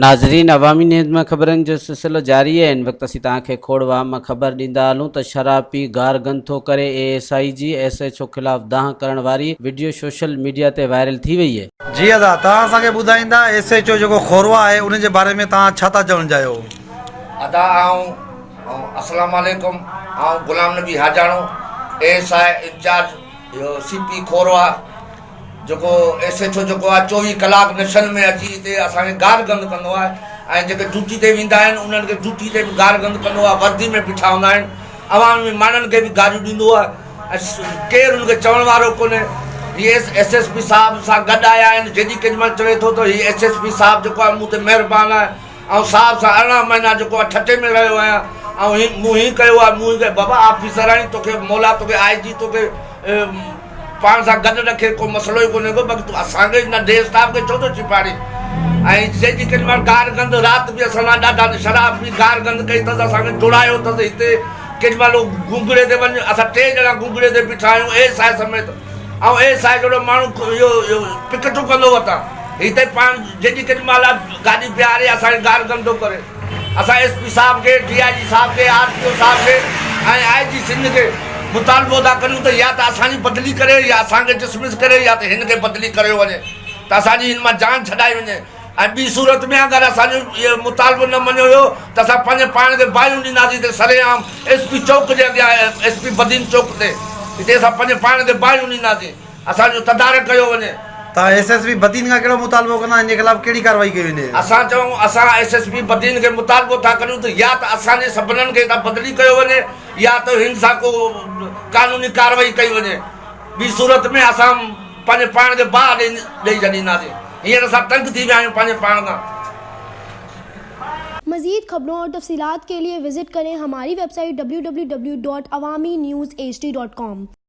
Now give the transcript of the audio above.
ناظرين عوامي نيوز مان خبرن جو سلسلو جاري آهي هن وقت اسين توهان کي کوڙ واهه مان خبر ڏيندا هلون ته شراب پي گار گند ٿو ڪري اي ايس I جي ايس ايڇ او خلاف دانهن ڪرڻ واري وڊيو سوشل ميڊيا تي وائرل ٿي وئي. جي ادا توهان اسان کي ٻڌائيندا ايس ايڇ او جيڪو کورواهه آهي ان جي باري ۾ توهان ڇا ٿا چوڻ چاهيو. ادا آئون السلام عليڪم آئون Ghulam Nabi Hajano A S I incharge C P Khorwah جيڪو ايس ايڇ او جيڪو آهي چوويهه ڪلاڪ نشن ۾ اچي هتي اسان کي گار گند ڪندو آهي ۽ جيڪي ڊيوٽي تي ويندا آهن انهن کي ڊيوٽي تي به گار گند ڪندو آهي وردي ۾ بيٺا هوندا آهن عوام ۾ ماڻهن کي به گاريون ڏيندو آهي ۽ ڪير ان کي چوڻ وارو ڪونهي هي ايس ايس ايس پي صاحب سان گڏ آيا آهن جيڏي ڪيڏي مهل چوي ٿو ته هي ايس ايس پي صاحب جيڪو آهي مون تي مهربان آهي آئون صاحب سان 18 مهينا جيڪو آهي ٺٽي ۾ رهيو آهيان آئون هي مون هي ڪيو آهي مون هي ڪيو بابا آفيسر آهين توکي مولا توکي آء جي توکي پاڻ سان گڏ رکي ڪو مسئلو ئي ڪونهي ڪو باقي تون اسان کي ننڍي اسٽاف کي ڇو ٿو ڇپاڙين ۽ جنهن جي ڪيڏي مهل گار گند رات به اسان سان ڏاڍا شراب پي گار گند ڪئي اٿس اسان کي ڊوڙايو اٿس هتي ڪيڏي مهل گونگڙي تي وڃ اسان ٽي ڄڻا گونگڙي تي بيٺا آهيون ايس I سميت ۽ ايس I جهڙو ماڻهو اهو اهو پڪٽون ڪندو وتان هتي پاڻ جيڏي ڪيڏي مهل گاڏي بيهاري اسان کي گار گند ٿو ڪري. اسان ايس پي صاحب کي، ڊي I جي صاحب کي، آر پي او صاحب کي ۽ آء جي سنڌ کي مطالبو ٿا ڪريون ته يا ته اسان جي بدلي ڪري يا اسان کي ڊسمس ڪري يا ته هن کي بدلي ڪريو وڃي ته اسان جي هن مان جان ڇڏائي وڃي ۽ ٻي صورت ۾ اگر اسان جو اهو مطالبو نه مڃيو ويو ته اسان پنهنجي پاڻ کي باهيون ڏينداسين هتي سرعام ايس پي چوڪ جي اڳيان ايس پي بدين چوڪ تي هتي اسان پنهنجي پاڻ کي باهيون ڏينداسين. اسان جو تدارڪ ڪيو وڃي. توهان ايس ايس پي بدين کان ڪهڙو مطالبو ڪندا ان جي خلاف ڪهڙي ڪارروائي ڪئي وڃي. اسان چئون اسان ايس ايس پي بدين کي مطالبو ٿا ڪريون ته يا ته اسان جي سڀنن کي هتان بدلي ڪيو وڃي يا ته هن سان ڪو قانوني ڪارروائي ڪئي وڃي ٻي صورت ۾ اسان پنهنجي پاڻ کي باهه ڏئي ڇڏينداسين هينئر اسان تنگ ٿي ويا آهيون پنهنجي پاڻ کان. مزيد خبرون اور تفصيلات کے لئے وزٽ کریں ہماری web site www.awamiNewsHD.com.